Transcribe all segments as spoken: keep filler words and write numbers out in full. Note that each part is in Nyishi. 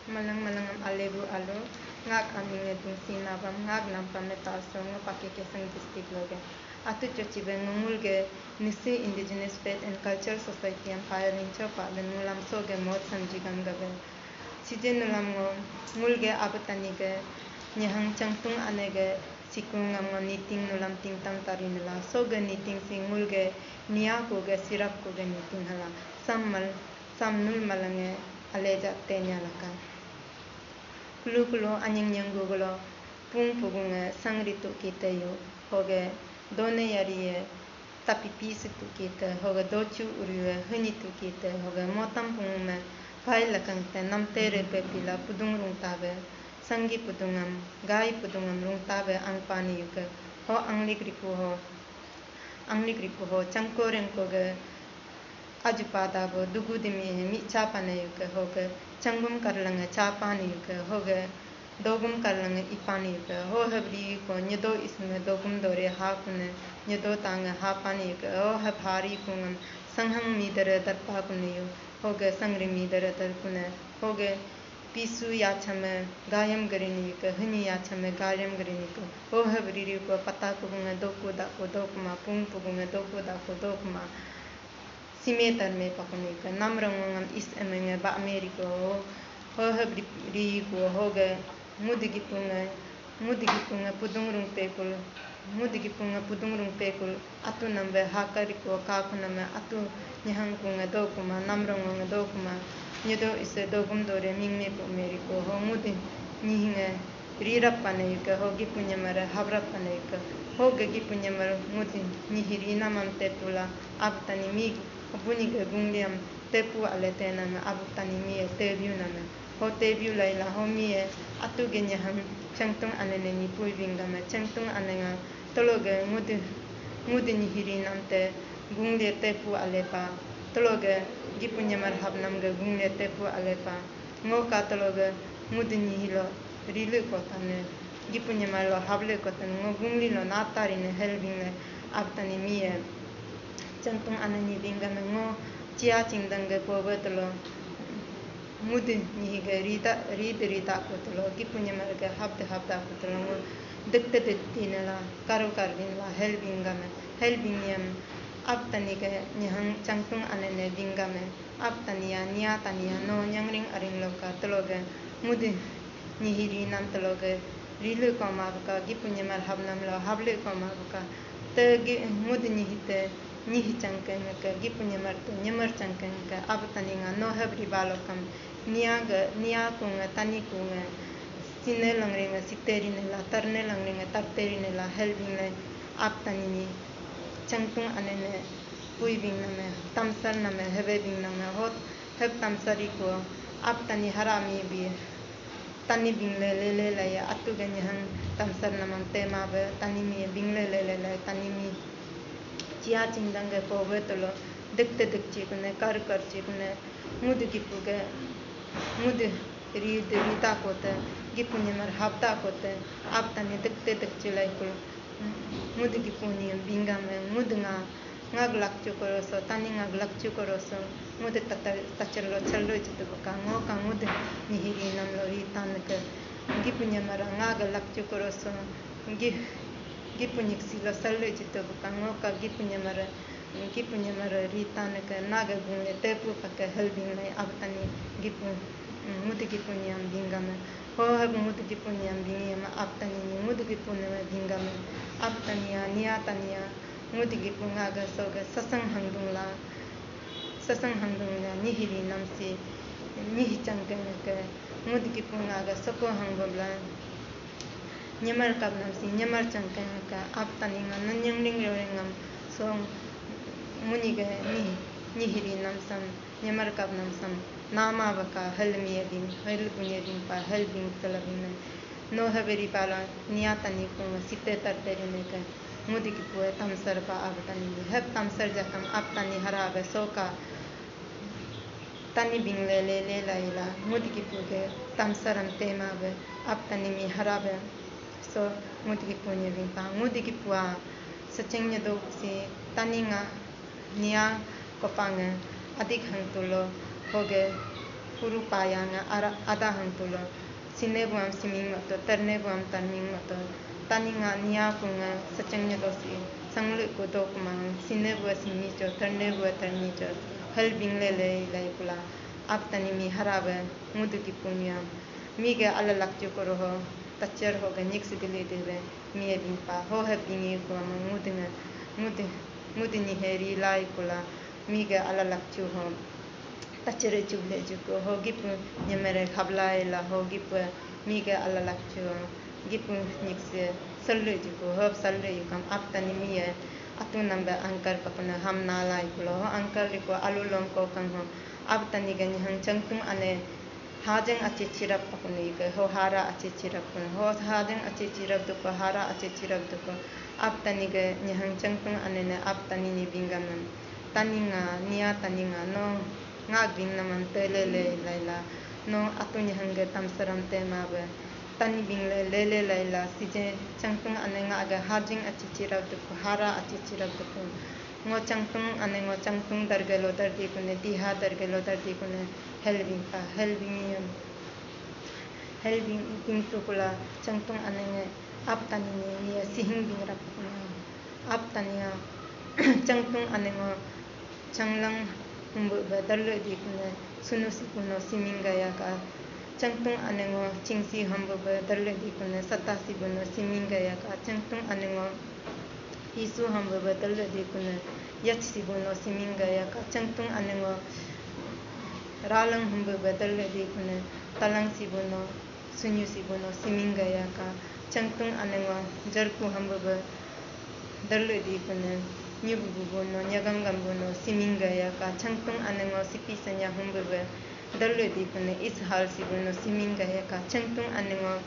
Malang malang am alebu alo, ngak aming e Dungsi Nabam, ngak nampam e Taso, ngo Pakke Kessang district loge. Atu chochi be ngo ngul ge Nyishi Indigenous Faith and Culture Society am pioneer cho pa ben ngulam so ge mod samji gam gabe. Sije nulam ngo ngul ge Abu Tani ge nyahang Changtung Ane ge siku ngam ngo niting nulam tingtam tari nula so ge niting si ngul ge nia ku ge sirap ku ge niting hala sam mal sam nul malang e aleja tenya laka. Kulu kulu anying nyang gugulo pung pugung e sangri tu kita yu hoge done yari e tapi pisi tu kita hoge dochu uriu e hini tu kita hoge motam pung me pai lakang te namte re pe pila pudung rung tabe sanggi pudungam gai pudungam rung tabe ang pani yuke ho anglik riku ho anglik riku ho changko rengko ge aju pada bo dugu dimi he mi cha pane yuke hoge changgum karlang e cha pani yuke hoge dogum karlang e ipani yuke ho hebri ko nyedo isme dogum dore ha kune nyedo tang e ha pani yuke ho heb hari kungam sanghang mi dere darpa kune yu hoge sangri mi dere dar kune hoge pisu yachame gayam garini yuke hini yachame gayam garini yuke ho hebri ko pata kugunge doku daku dokuma pung pugunge doku daku dokuma sime tarme pakuni ke namrang ngam is emenge ba meri ko ho heb ri ko hoge ngudigi punge ngudigi punge pudung rung pekul ngudigi punge pudung rung pekul atu nambe hakari ko kaku name atu nyahang kunge dokuma namrang nge dokuma nyedo ise dogum dore mingme pu meri ko ho ngudi nyihinge rirap pane yuke ho gipu nyamare habrap pane yuke ho ge gipu nyamare ngudi nyihiri namam te tula Abu Tani mi bunyi ge gungliam tepu ale tename Abu Tani mi e tebiu name ho tebiu laila ho mi e atu ge nyaham Changtung Ane ne nipui bingame Changtung Ane nga tolo ge ngudi ngudi nyihiri nam te gunglie tepu ale pa tolo ge gipu nyamar hap nam ge gunglie tepu ale pa Ngo ka tolo ge ngudi nyihi lo rilu kotane gipu nyamar lo haple kotane ngo gungli lo natari ne helbing le Abu Tani mi e Changtung Ane ni bingame ngo chia chingdang ge pobe tolo ngudi nyihi ge rida rida rida ko tolo gipu nyamar ge hapde hapda ko tolo ngo dekte dekti ne la karu karbin la helbing game helbing yam Abu Tani ge nyahang Changtung Ane ne bingame Abu Tani ya, nia Tani ya, no nyangring aring loka tologe ngudi nyihiri nam tologe rilu koma buka gipu nyamar hab nam lo hablu koma buka te gi ngudi nyihite nyihi changkeng ke gipu nyamar tu nyamar changkeng ke Abu Tani nga no habri balokam nia ge nia kunge Tani kunge sine langringe siteri ne la tarne langringe tarteri ne la helbing le Abu Tani ni Changtung Ane ne pui bing name tamsar name hebe bing name hot heb tamsar iko Abu Tani harami bi Tani bing le le le la ya atu ge nyahang tamsar namam tema be Tani mi bing le le le la Tani mi chia chingdang ge pobe tolo dekte dekchi kune kar karchi kune ngudi gipu ge ngudi ri de ri da kote gipu nyamar hap da kote Abu Tani dekte dekchi lai kul Ngudi gipu ni bingame ngudi nga ngag lakchu koroso Tani ngag lakchu koroso ngudi tatar tachar lo chal lo chitu buka ngo ka ngudi nyihiri nam lo ri tan ke gipu nyamara ngag lakchu koroso gi gipu nyiksi lo sal lo chitu buka ngo ka gipu nyamara gipu nyamara ri tan ke naga gungle tepu ka ke helbing lai Abu Tani gipu ngudi gipu nyam bingame Ho hab ngudi gipu nyam bingiyama Abu Tani ni ngudi gipu nama bingame Abu Tani ya nia Tani ya ngudi gipu ngaga soga sasang hangdung la sasang hangdung la nyihiri namsi nyihi changkeng ke ngudi gipu ngaga soko hangbabla nyamar kap namsi nyamar changkeng ke Abu Tani nga nanyang ring ring ngam song muni ga nyi nyihiri namsam nyamar kap namsam nama baka hal miya bing hal bunya bing pa hal bing tala bing na no haberi pala nia Tani kunga site tar teri ne ka ngudi gipu tamsar pa Abu Tani ni hab tamsar jakam Abu Tani hara ba soka Tani bing le le le la ila ngudi gipu ge tamsaram tema be Abu Tani mi hara be so ngudi gipu nya bing pa ngudi gipu a sacheng nya do si Tani nga nia kopange adik hang tulo hoge Puru payanga ara-, ada hangtulo. Sine buam siming mato, terne buam tarming mato. Tani nga nia kunga sachang nyadosi. Sanglu ku dok mang, sine bua simi cho, terne bua tarni cho. Hal bing le le lai kula. Ab Tani mi harabe, ngudu ki punyam. Mi ge ala lakchu koroho, tacher ho ge nyik sidili debe. Mi e bingpa, ho he bingi kuama ngudinga, ngudi, ngudini he ri lai kula, mi ga ala lakchu ho. Tachere chuble juko, ho gipu nyemere khablai la, ho gipu mi ga ala lakchu, gipu nyikse, salle juko, ho salle yukam Ab Tani mi e, atu namba angkar pakuna ham nalai kula, ho angkar liko alu lom kokang ho, Ab Tani ga nyihang changtung ane, Hajeng achi chirap pakune ke, ho hara achi chirap kune, ho hajeng achi chirap duko, hara achi chirap duko. Ab Tani ge nyehang changtung anene Ab Tani ni bingaman. Tani nga, nia Tani nga, no ngak bing naman telele laila, no atu nyehang ge tamsaram tema be. Tani bing le lele laila, sije changtung ane ngak ge hajeng achi chirap duko, hara achi chirap duko. Ngo changtung ane ngo changtung dargelo dardi kune, diha dargelo dardi kune. Helbing pa, helbing yam. Helbing bing tukula, changtung anenge Ab Tani ni, ni sihing bing rap kuna. Ab Tani ya, changtung anengo, changlang humbu ba darle di kune, sunu sikuno siming gaya ka. Changtung anengo, chingsi humbu ba darle di kune, sata sibuno siming gaya ka. Changtung anengo, Isu hamba ba darle di kune, yach sibuno siming gaya ka, changtung anengo, ralang hamba ba darle di kune, talang sibuno, sunyu sibuno siming gaya ka, changtung anengo, jarku hamba ba darle di kune, nyubu bubuno, nyagam gambuno siming gaya ka, changtung anengo, sipi sanya hamba ba darle di kune, is hal sibuno siming gaya ka, changtung anengo,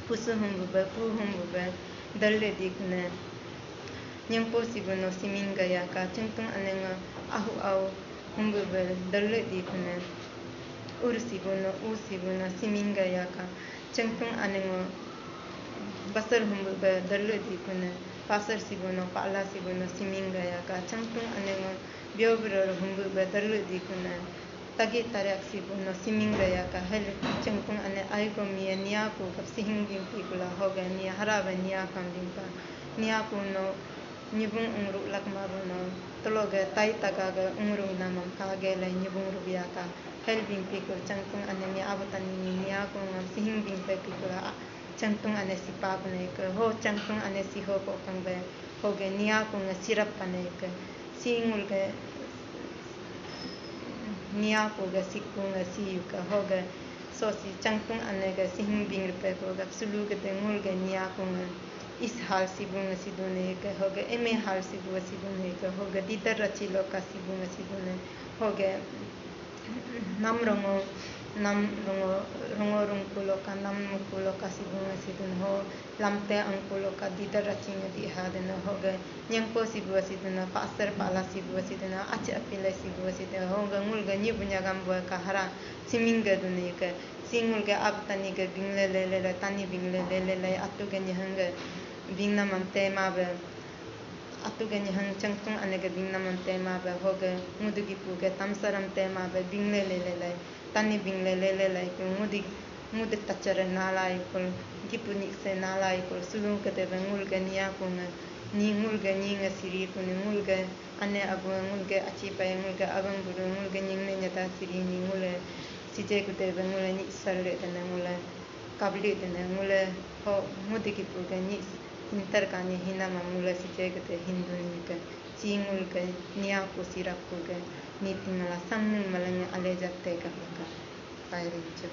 pusu hamba ba, pu hamba ba, darle di kune. Nyangpo sibuno siming gaya ka, changtung anengo ahu au humbu be darle di kune. Ur sibuno, u sibuno siming gaya ka, changtung anengo basar humbu be darle di kune. Pasar sibuno, pala sibuno siming gaya ka, changtung anengo biobror humbu be darle di kune. Tagi tariak sibuno siming gaya ka hel changtung ane aigo mie nia ku gap sihing bing pi kula hoga nia hara ba nia kam bing pa. Nia ku no nyibung ungru lakma bu no tolo ga tai taga ga ungru namam ka ge lai nyibung rubia ka hel bing pi kul changtung ane nia Ab Tani ni nia ku ngam sihing bing pe pi kula changtung ane sipa ku ne ke ho changtung ane siho ko kang be hoga nia ku nga sirap pa ne ke. Si ngul ga nia ku ga siku nga si yu ka hoga so si changtung ane ga sihing bing rupe ko ga sulu ga de ngul ga nia ku nga is hal sibu nga si dune ka hoga eme hal sibu si dune ka hoga didar rachi lo ka sibu nga si dune hoga nam rongo nam rongo rongo rung ku lo ka nam mu ku lo ka sibu nga si dune ho Lamte angkulo ka didar raching di hadena hoga nyangpo sibu asidena pasar pala sibu asidena achi apile sibu asidena hoga ngulga nyibu nyagam bua ka hara simingga dune ke singulga Ab Tani ga bingle lele le Tani bingle lele le atuga nyahangga bingnamam tema be atuga nyahang changtung anega bingnamam tema be hoga ngudugi puga tamsaram tema be bingle lele le Tani bingle lele lai kul ngudi ngudi tachare nalai kul gipu nikse nalai kul sulung kete be ngulga nia kunga ni ngulga ni nga siri kuni ngulga ane abu ngulga achi pai ngulga abang buru ngulga nyingne nyata siri ni ngule sije kute be ngule ni sarle dana ngule kabli dana ngule ho ngudi gipu ga ni intar kani hinama ngule sije kute hindu ni ka si ngulga nia ku sirap kuga ni tingala samnul malanga ale jatte ka ka pairin chu.